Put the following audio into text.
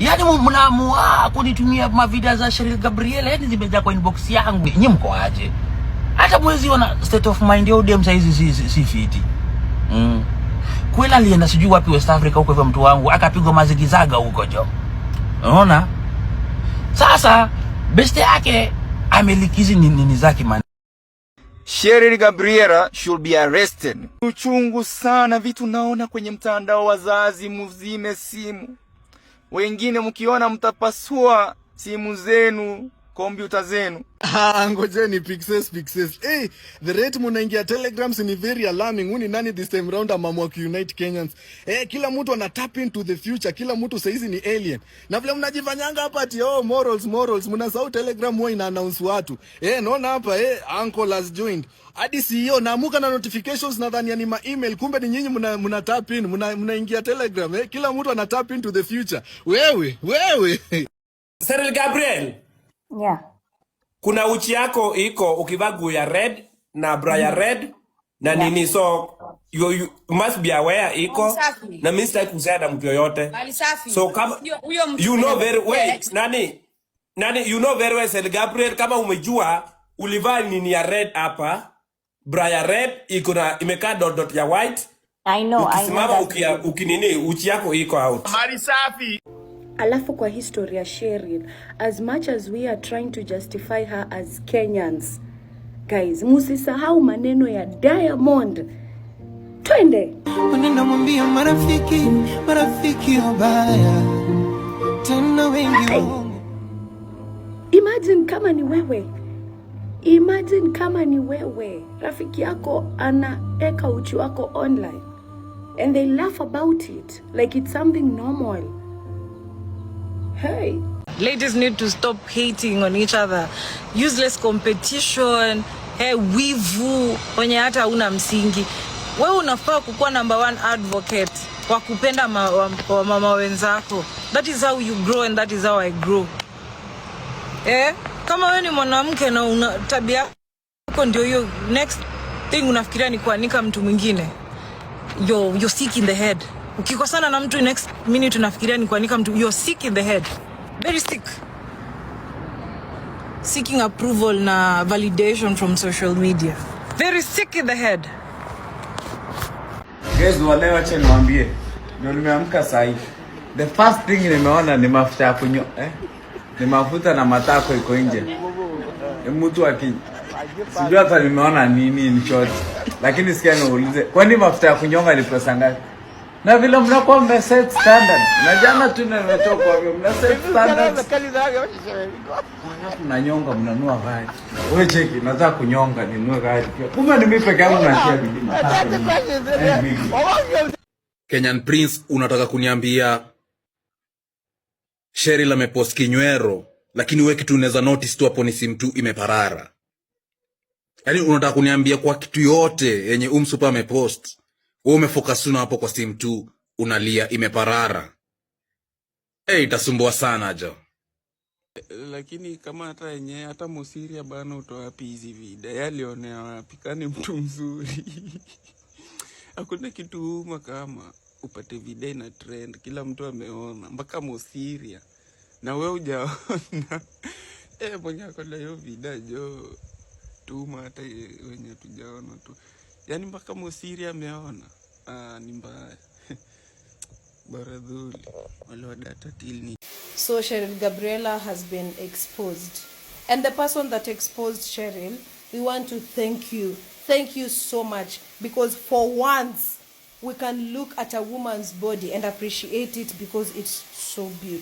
Yaani mnaamua kunitumia mavideo za Cheryl Gabriela, yani zimejaa kwa inbox yangu. Nyinyi mko aje? Hata mwezi wana state of mind ya udem saizi si fiti. Kweli alienda sijui wapi West Africa huko hivyo, mtu wangu akapigwa mazigizaga huko jo. Unaona? Sasa beste yake ameleak hizi nini zake, man. Cheryl Gabriela should be arrested. Uchungu sana vitu naona kwenye mtandao. Wazazi muzime simu, wengine mkiona mtapasua simu zenu, kompyuta zenu. Ah, ngojeni, Pixes, Pixes. Hey, the rate munaingia Telegrams ni very alarming. Huu ni nani this time round ameamua kuunite Kenyans? Eh, kila mtu ana tap into the future. Kila mtu saizi ni alien. Na vile mnajifanyanga hapa ati, "Oh, morals, morals," mnasahau Telegram huwa ina announce watu. Eh, naona hapa, eh, uncle has joined. Hadi CEO naamuka na notifications, nadhani ni ma email, kumbe ni nyinyi muna tap in, mnaingia Telegram, eh. Kila mtu ana tap into the future. Wewe, wewe. Cyril Gabriel, Yeah. kuna uchi yako iko ukivaa nguo ya red na bra ya red na nini, so you must be aware iko Safi. Na mimi sitaki kuhusiana na mtu yoyote. Mali safi. So kama Huyo mtu you know mwenye very wait, ex- nani nani, you know very well, Cyril Gabriel, kama umejua ulivaa nini ya red hapa, bra ya red iko na imekaa dot dot ya white, I know ukisimama that. ukinini, uchi yako iko out. Mali safi. Alafu kwa history ya Cheryl, as much as we are trying to justify her as Kenyans, guys, musisahau maneno ya Diamond. Twende. Nenda mwambia marafiki, marafiki wabaya tena wengi waongo. Imagine kama ni wewe, imagine kama ni wewe, rafiki yako anaeka uchi wako online and they laugh about it like it's something normal. Hey. Ladies need to stop hating on each other. Useless competition, hey, wivu wenye hata una msingi. Wewe unafaa kukuwa number one advocate wa kupenda wa mama wenzako. That is how you grow and that is how I grow. Eh, kama wewe ni mwanamke na una tabia yako ndio hiyo, next thing unafikiria ni kuanika mtu mwingine. You're sick in the head. Ukikosana na mtu, next minute unafikiria ni kuanika mtu, you're sick in the head. Very sick. Seeking approval na validation from social media. Very sick in the head. Guys, wale wacha niwaambie. Ndio nimeamka saa hii. The first thing nimeona ni mafuta ya kunyo, eh? Ni mafuta na matako iko nje. Ni mtu aki sijui hata nimeona nini in short. Lakini sikia niulize, kwani mafuta ya kunyonga ni pesa ngapi? Na vile mnakuwa mme set standard. Na jana tu nimetoka kwa mna set standards. Alafu mnanyonga, mnanunua gari. Wewe cheki, nataka kunyonga ninunue gari pia. Kumbe ni mimi peke yangu natia bidii matako. Eh, mimi. Kenyan Prince, unataka kuniambia Cheryl amepost kinywero, lakini we kitu unaweza notice tu hapo ni simu tu imeparara? Yaani unataka kuniambia kwa kitu yote yenye umsupa amepost, wewe umefocus tu na hapo kwa simu tu unalia imeparara? Hey, itasumbua sana jo. Lakini kama hata yenyewe hata Mosiria bana, utoa wapi hizi vida? Yalionea wapi? Kani mtu mzuri, hakuna kitu uma kama upate vida ina trend, kila mtu ameona, mpaka Mosiria, na we hujaona. Eh, mwenye ako na hiyo vida jo, tuma hata wenye tujaona tu, yaani mpaka Mosiria ameona. Ah, ni mbaya baradhuli wale wa data till ni So Cheryl Gabriela has been exposed. And the person that exposed Cheryl, we want to thank you. Thank you so much, because for once we can look at a woman's body and appreciate it because it's so beautiful.